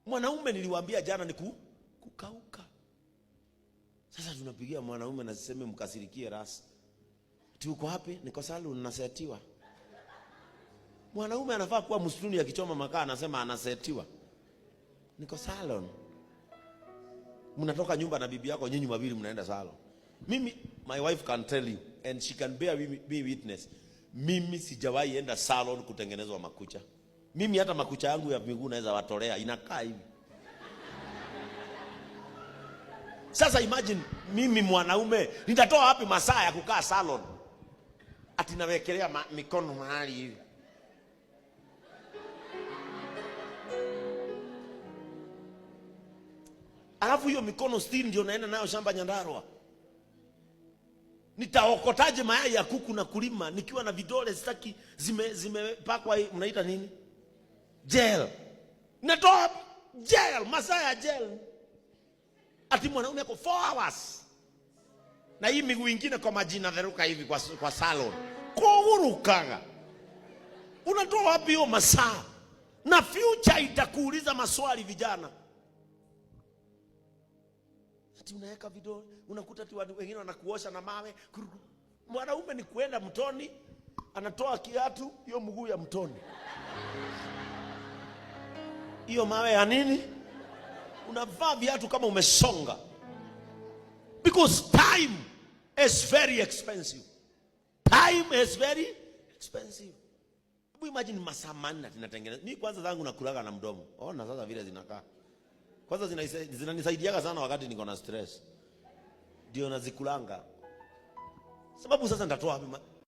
Mwanaume niliwaambia jana ni kukauka. Sasa tunapigia mwanaume na siseme mkasirikie rasi. Ati uko wapi? Niko salon nasetiwa. Mwanaume anafaa kuwa msituni akichoma makaa anasema anasetiwa. Niko salon. Mnatoka nyumba na bibi yako nyinyi wawili mnaenda salon. Mimi, my wife can tell you and she can bear me witness. Mimi sijawahi enda salon kutengenezwa makucha. Mimi hata makucha yangu ya miguu naweza watolea, inakaa hivi. Sasa imagine mimi mwanaume nitatoa wapi masaa ya kukaa salon? Ati nawekelea mikono mahali hivi. Alafu hiyo mikono still ndio naenda nayo shamba Nyandarua. Nitaokotaje mayai ya kuku na kulima nikiwa na vidole sitaki zimepakwa hii mnaita nini? Gel. Natoa gel, masaa ya gel. Ati mwanaume ako 4 hours. Na hii miguu ingine kwa maji inatheruka hivi kwa salon. Kugurukaga. Unatoa wapi hiyo masaa? Na future itakuuliza maswali vijana. Ati unaweka vidole, unakuta ati watu wengine wanakuosha na mawe. Mwanaume ni kuenda mtoni, anatoa kiatu, hiyo mguu ya mtoni. Hiyo mawe ya nini? Unavaa viatu kama umesonga. Because time is very expensive. Time is very expensive. Hebu imagine masaa manne tunatengeneza. Mimi kwanza zangu nakulaga na mdomo. Ona sasa vile zinakaa. Kwanza zinanisaidiaga sana wakati niko na stress. Ndio nazikulanga. Sababu sasa nitatoa wapi?